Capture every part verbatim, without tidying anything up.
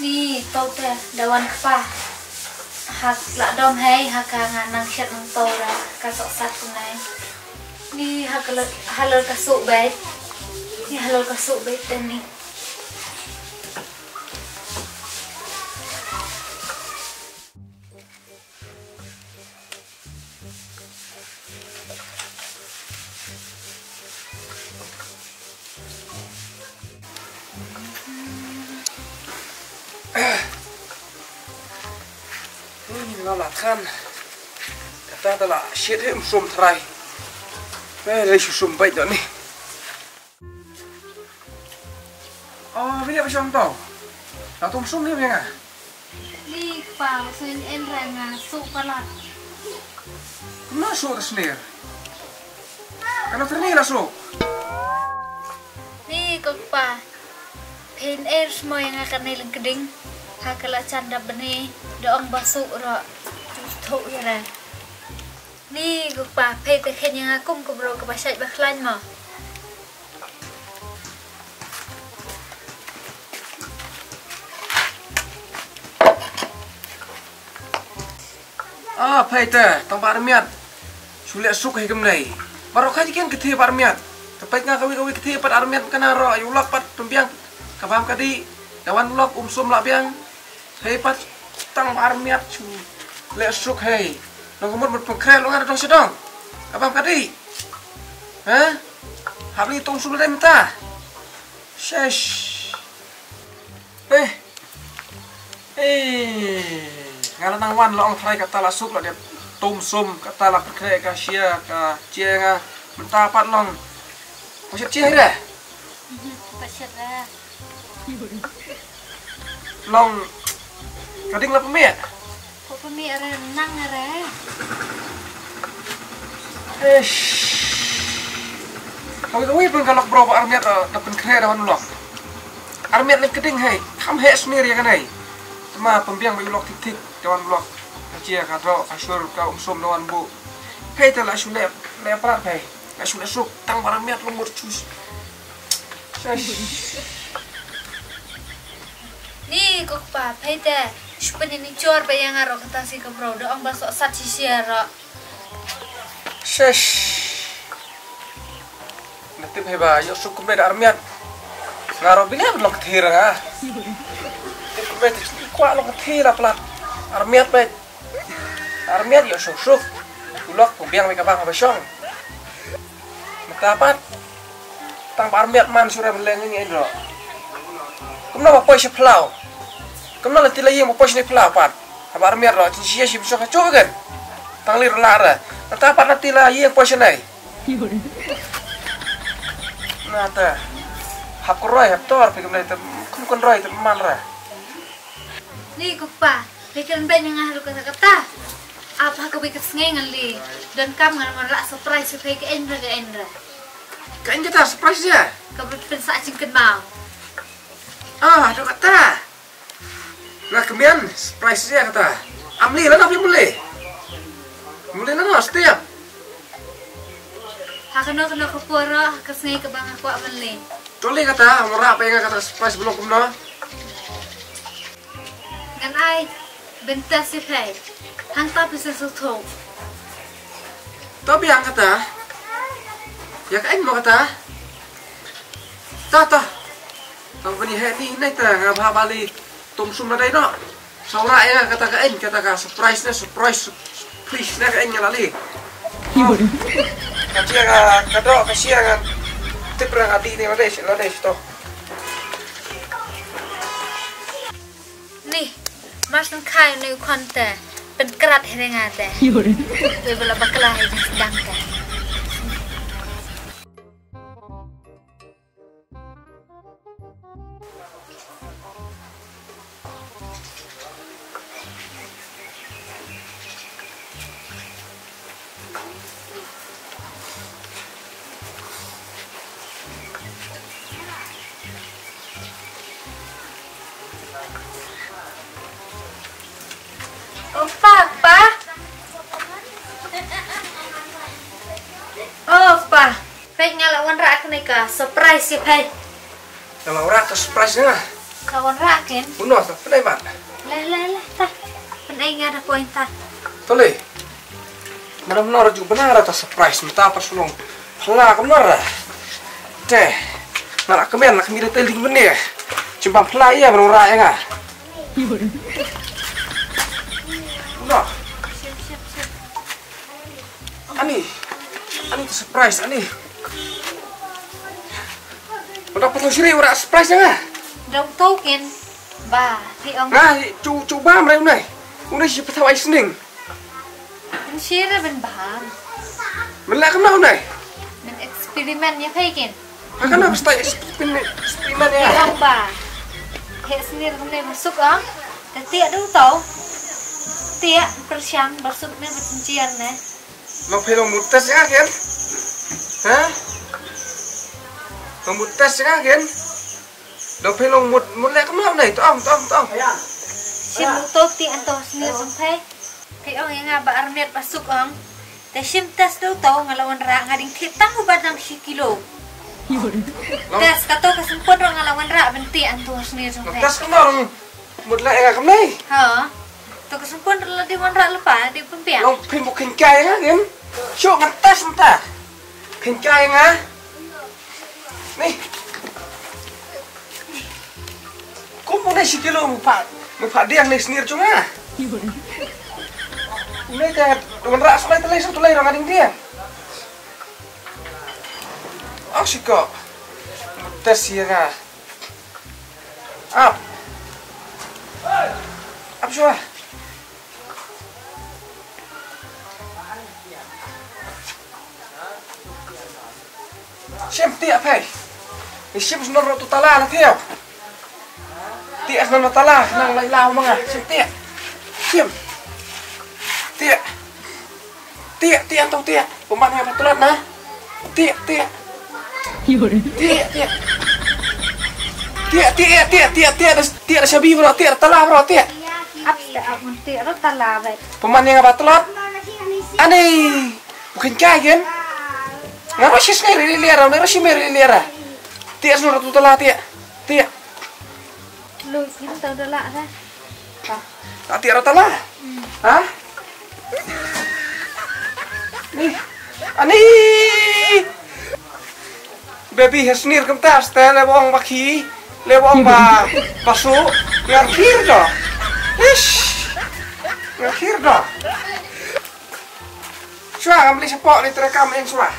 Ni to te da wan kpa. Hak la dom hei haka nga nang shet nang to da ka sok sat kumnai. Ni haka la halor ka sok bait. Ni halor ka sok bait te ni. Nga la than. Kata ta la shit him sum trai. Eh, lei sum bait doni. Oh, bini apa song tau? Tau tum sum ni bini nga. Li pa, sung en ra nga su palat. Kumno su ta snir? Kana terni la su. Ni ko pa. Phin er smoy nga ka nei leng keding. Ha ka la chan da bini da ong ba su ro. Tho ya ra. Ni ko pa, phi te khen ya nga kum ko bro ko ba shait ba khlain mo. Ah, phai te, tang ba armiat. Shu leh suk hei kumnei. Baroh kha jikin kti ba armiat. Te peit nga kawi kawi kti pat armiat kana ro, yu lok pat pembiang. Ka bam ka di, ka wan lok um sum la biang. Hei pat, tang ba armiat shu leh suk hei. Nong kumut mut pengkhreh lo nga dong sedong. Ka bam ka di. Ha? Hap ni tung sum dai menta. Shesh. Eh. Eh. Nga la nang wan la ong tharai kata la suk la dep tum sum kata la pyrkhreh ka shia ka jia nga mynta pat long. Ko shet jia re? Ko shet re. Long ka ding la pemia. Ko pemia re nang re. Eish. Kawi kawi pun ka lok bro ba armiat da pynkhre da wan lok. Armiat lek keding hei, kham heh smear ïa kane. Te ma pynbiang ba u lok tik tik da wan lok. Ka jia ka doh ka shur ka um sum da wan buh. Hei te la shu leh leh prat hei. La shu leh suk tang ba armiat lum mur chus. Shesh. Ni ko kpa, phai te. Shu pynïaid ni jor ba ïa nga ro kata si ka bro. Da ong ba soh sat shisha ro. Shesh. Na tip hei ba ïoh suk kumne da armiat. Nga ro bini ba long kthir nga. Tip kumne te kwah long kthir la plat. Armiat ba. Armiat ïoh suk suk. U lok u biang ba ka bang ba shong. Mynta pat. Tang ba armiat man sura ba leng ngi ro. Kumno ba poi shi phlaw. Kumno la tila ïing ba poi shi phlaw pat. Haba armiat ro chin shi shi ba shong ka chuk kan. Tang li rla ra. Mynta pat la tila ïing poi shi nai. Nata. Hap ko roi hap tor phi kumne te kum kon roi te man ra. Ni ko pa, phi kren bad nga ha ruh kata kata. Ap ha kawei ka sngi ngan leh. Donkam ngan wanrah surprise ïa phi ka en ra ka en ra. Ka en kata surprise ïa? Ka ba phin sah jingkynmaw. Ah, ha ruh kata. Nga kmen surprise ïa kata. Am leh lano phi mut leh? Mut leh lano step. Ha kano kano ka por ha ka sngi kaba nga kwah ban leh. To leh kata, wanrah phi nga kata surprise ba long kumno. Ngan ai bynta sipei. Hangta phi sa sngewthuh. To biang kata. Ïa ka en mo kata. Ta ta. Tang bani heh ni nai ta nga bha bali. Tum sum na dai no. Saura ïa kata ka en kata ka surprise na surprise surprise na ka en nga lali. Ka cia ka ka do ka sia nga tip ra nga di ni la dai la dai to. Ni mas nang khai ni u khon te. Pen krat heringa te. Te bela bakla hi dang te. Oh, pa, pa. Oh, pa. Peit nga la wanrah kane ka surprise ïa phi. Nga la wanrah ka surprise nga. Ka wan rah kin. Uno sa, pynai man. Le, le, le, ta. Pynai nga da point ta. Tole. Madam Nora ju benar ta surprise mynta pa sulong. Phala ka Nora. Te. Nga la kmen la kmen te ling mene. Chimbang phala ïa barang rah ïa nga. Uno. Ani. Ani tu surprise ani. Udah potong siri udah surprise ïa nga. Dong token. Ba, hi ong. Nga cu cu ba mrai unai. Unai si patau ai sning. Siri ben ba. Melak kena unai. Men eksperimen ïa phi kin. Akan apa stai eksperimen eksperimen ïa. Hi ong ba. He sini ben ne masuk ah. Tadi ada tau. Tiak persiang masuk ne bersencian ne. Long phi long mut test ïa nga kin? Ha? Long mut test ïa nga kin? Long phi long mut mut leh kumno nai? To ong, to ong, to ong. Shim u to ti an to snier song phi. Phi ong ïa nga ba armet ba suk ong. Te shim test do to nga la wan rah nga ding thit tang u ba dang shi kilo. Long test ka to ka sempon nga la wan rah ben ti an to snier song phi. Test kumno? Mut leh ïa nga kumne. Ha. To ka sempon la dei wan rah lepa dei pempiang. Long phi mut khin kai nga ngin. Shu ngan test mynta. Khin kai nga. Ni. Kum pun shi kilo mu pha. Mu pha diang ni snier cunga. Ni ka wan rah sulai telai sulai rong ading diang. Ak siko. Test ïa nga. Ap. Ap shuwa. Shim tiak phi. Shim shnor tu tala la thiap. Tiak shnor tala nang lai lau manga. Shim tiak. Shim. Tiak. Tiak, tiak, tau tiak. Pemban nga batlot na. Tiak, tiak. Tiak, tiak. Tiak, tiak, tiak, tiak, tiak, tiak, tiak, shabi bro, tiak, tala bro, tiak. Ap, ap, tiak, ro tala bai. Pemban nga batlot. Ani. Bukan kagen. Nga ro shis ngai ri liara, nga ro shis ngai ri liara. Tiak, snu ratu tala, tiak. Tiak. Lu, kita udah lah, dah. Ati ara tala. Ha? Ni. Ani. Baby hasnir kumta ste le bong ba khi. Le bong ba basu. Ngar khir do. Ish. Ngar khir do. Shwa ngam li shapo ni terekam eng shwa.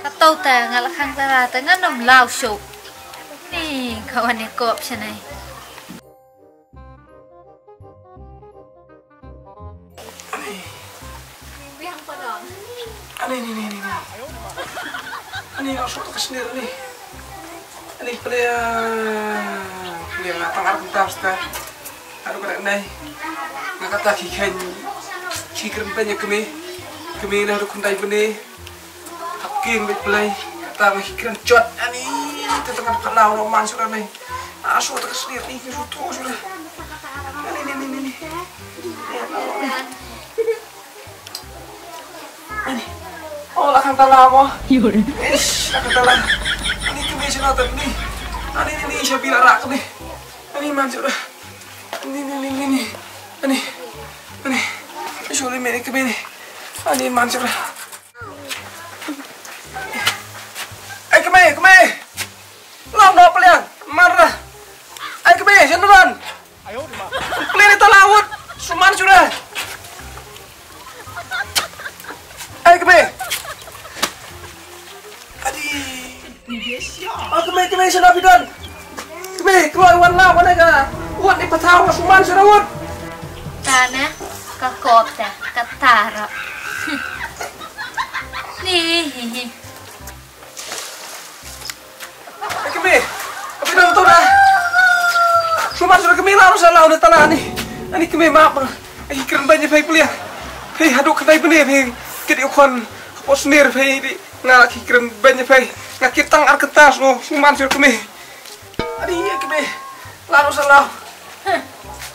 Ka tau ta nga la khang tara ta nga nom lau shop. Ni ka wan ni kop shanai. Ani ni ni ni ni. Ani ka sot ka snir ni. Ani pele pele nga tang arap tas ta. Aduh kena nai. Nga kata ki khen ki kren tanya kemi. Kemi na aduh kundai bene. Hakim bit play. Kata ngi kren chot ani. Te tengah kala roman sudah ni. Asu tak sendiri ni sudah sudah. Ani ni ni ni ni. Ani. Oh la khang tala mo. Ish la khang tala. Ani kemi sina tak ni. Ani ni ni shabi la rak ni. Ani man sudah. Ani ni ni ni ni. Ani. Ani. Shuli me ni kemi ni. Ani man sudah. Ai kmie, kmie. Lam no peliang, mar dah. Ai kmie, sien don. Kmie ni tala wut, suman sudah. Ai kmie. Adi. Ai kmie, kmie sien don. Kmie, kloi wan la wan ka. Wut ni pathaw suman sudah wut. Tana ka kop ta ka tara. Ni hi hi. Ai kmie, abi dang tu dah. Sumar sudah kmie lau sa lau ni tala ni. Ani kmie map. Ai kren banya phai plia. Phai haduk kedai bene phai kedi ukhon. Pos nir phai di. Nga laki kren banya phai. Nga kitang ar kertas no. Sumar sudah kmie. Adi ya kmie. Lau sa lau.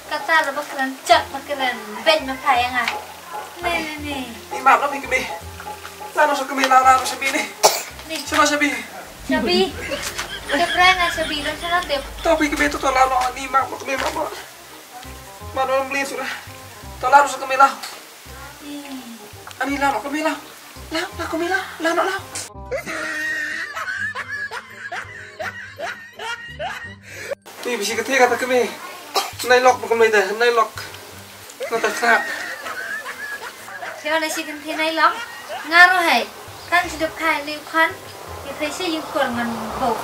Kata la ba kren chak ba kren banya phai nga. Ni ni ni. Ni map lau ni kmie. Lau sa kmie lau lau sa bi ni. Ni. Sumar sa bi. Shabi. Te prai nga shabi don sana tep. To phi kmie to to la no ni ma ma kmie ma ma. Ma no mli sura. To la no sa kmie la. Ani la no kmie la. La la kmie la. La no la. Ni bisi ka thika ta kmie. Nai lok ma kmie ta nai lok. Na ta sa. Siapa nasi kan tinai lam? Ngaruh hai. Kan sudah kai liu kan. Kita isi yukor ngan bau.